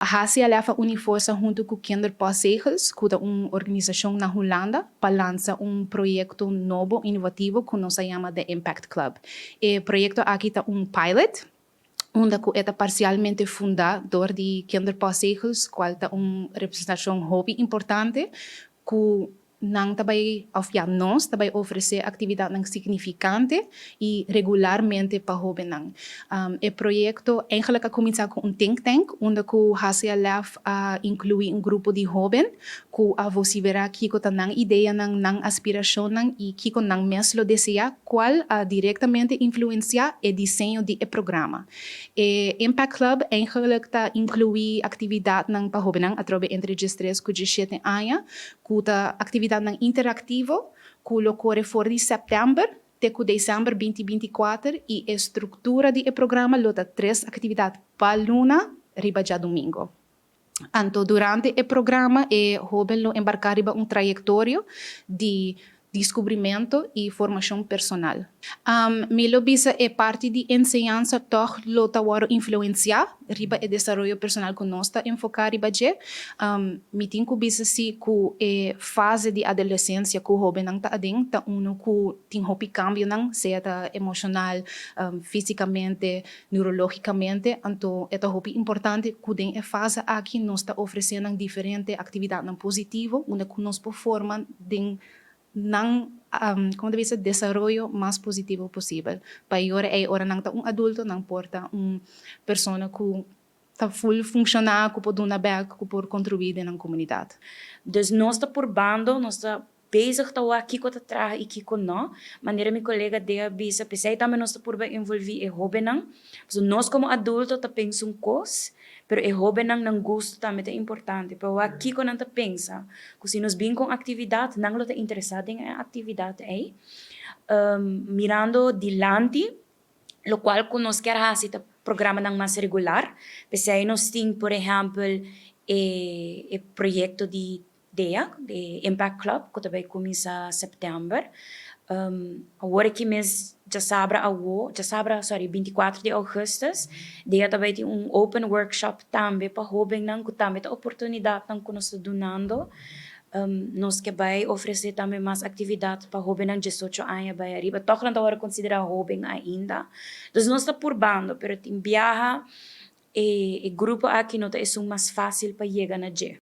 HCLF a uni forsa huntu ku Kinderpostzegels, ku ta un organisashon na Hulanda, pa lansa un proyekto nobo inovativo ku nos a yama The Impact Club. E proyekto aki ta un pilot, unda ku e ta parsialmente fundá dor di Kinderpostzegels, kual ta un representashon hopi importante ku nan ta bai, òf ya, nos ta bai ofresé aktividatnan signifikante i regularmente pa hóbennan. E proyekto eigenlijk a kuminsá ku un think tank, unda ku HCLF a inkluí un grupo di hóben ku a vosiferá kiko ta nan ideanan, nan aspirashonnan i kiko nan mes lo deseá, kual a direktamente influensiá e diseño di e programa. E Impact Club eigenlijk ta inkluí aktividatnan pa hóbennan atrobe entre 13 ku 17 aña, ku ta aktividatnan interaktivo ku lo kore for di sèptèmber te ku desèmber 2024 i e struktura di e programa lo ta tres aktividat pa luna riba djadumingu. Anto durante e programa e hóben lo embarká riba un trayektorio di deskubrimentu i formashon personal. Mi lo bisa e parti di enseñansa tòg lo ta wòrdu influensiá riba e desaroyo personal ku nos ta enfoká riba dje. Mi tin ku bisa si ku e fase di adolesensia ku hóbennan ta aden ta unu ku tin hopi kambionan, sea ta emoshonal, físikamente, neurológikamente. Anto e ta hopi importante ku den e fase aki nos ta ofresé nan diferente aktividatnan positivo unda ku nos por forma den nan, komo ta bisa, desaroyo mas positivo posibel. Pa e ora ei, ora nan ta un adulto, nan por ta un persona ku ta full funshoná, ku por duna bèk, ku por kontribuí den nan komunidat. Dus nos ta purbando, nos ta bezig ta wak kiko ta traha i kiko no. Manera mi kolega Dea a bisa, p'esei tambe nos ta purba envolví e hóbennan. Pasobra nos komo adulto ta pensa un kos, pero e hóbennan nan gusto tambe ta importante. Pa wak kiko nan ta pensa, ku si nos bin ku un aktividat, nan lo ta interesá den e aktividat ei. Mirando dilanti, lokual ku nos kier hasi ta programanan mas regular. P'esei nos tin, por ehèmpel, e proyekto di DEA, di Impact Club, ku ta bai kuminsá sèptèmber. Awor aki mes djasabra awo, djasabra, sorry, 24 di ougùstùs, DEA ta bai tin un open workshop tambe pa hóbennan, ku tambe ta oportunidatnan ku nos ta dunando. Nos ke bai ofresé tambe mas aktividat pa hóbennan 18 aña bai ariba. Tòg nan ta wòrdu konsiderá hóben ainda. Dus nos ta purbando, pero tin biaha e grupo aki no ta esun mas fásil pa yega na dje.